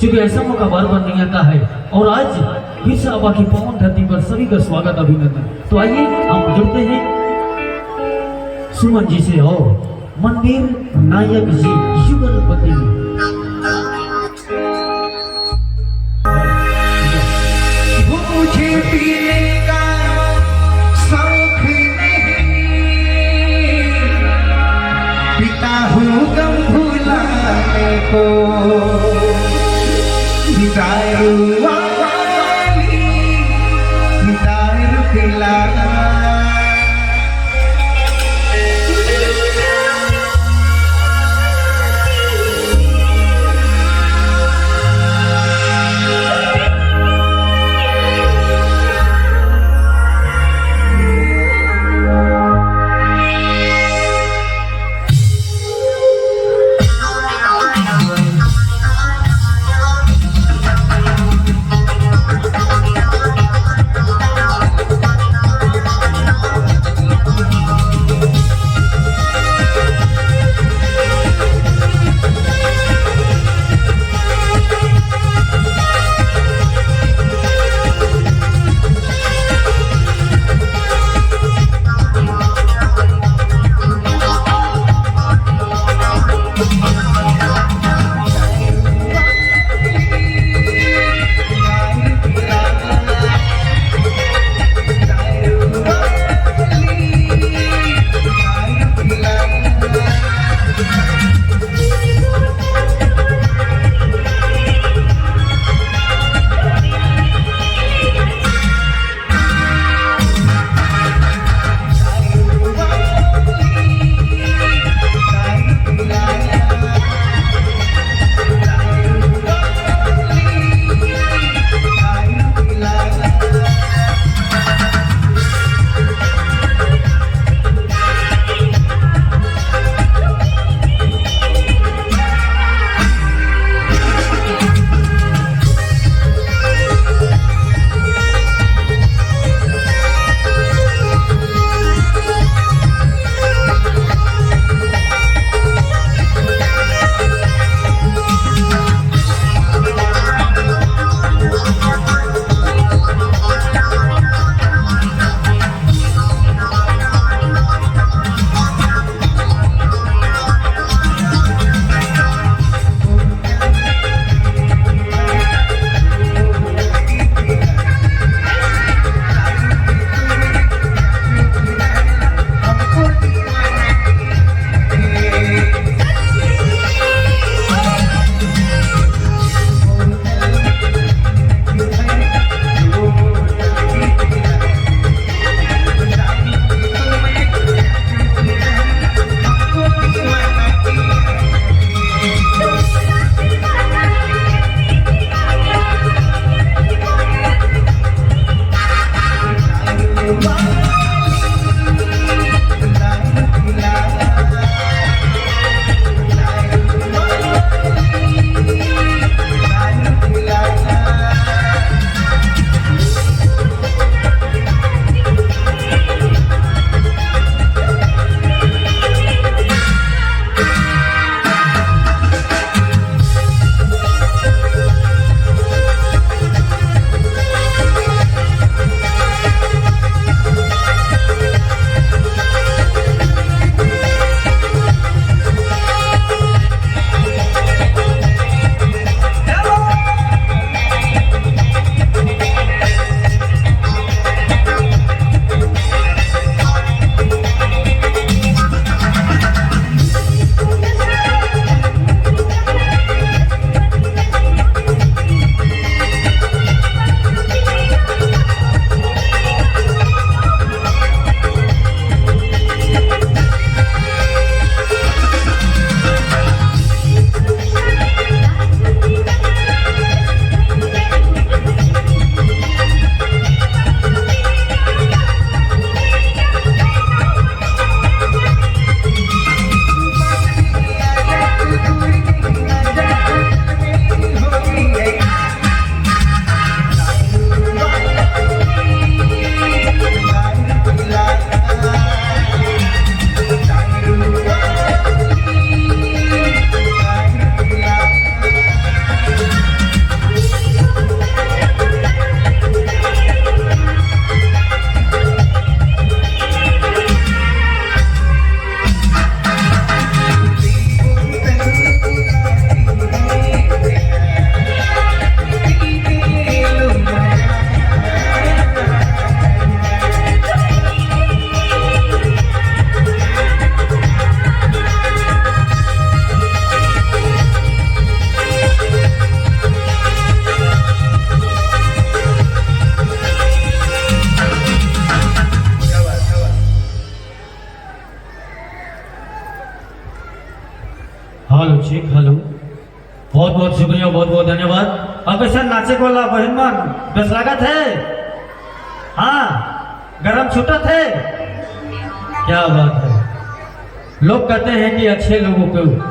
क्योंकि ऐसा मौका बार बार नहीं आता है। और आज बिरसा आबा की पावन धरती पर सभी का स्वागत अभिनंदन। तो आइए हम जुड़ते हैं सुमन जी से और मनबीर नायक जी युगल बंदी में। मुझे पीने का शौक नहीं, पीता हूँ गम भुलाने को। दारू वाली दारू पिला। Check, hello. बहुत बहुत शुक्रिया, बहुत बहुत धन्यवाद। अब कैसा नाचे वाला बहन मन बस लागत है? हाँ, गरम छूटत है? क्या बात है! लोग कहते हैं कि अच्छे लोगों को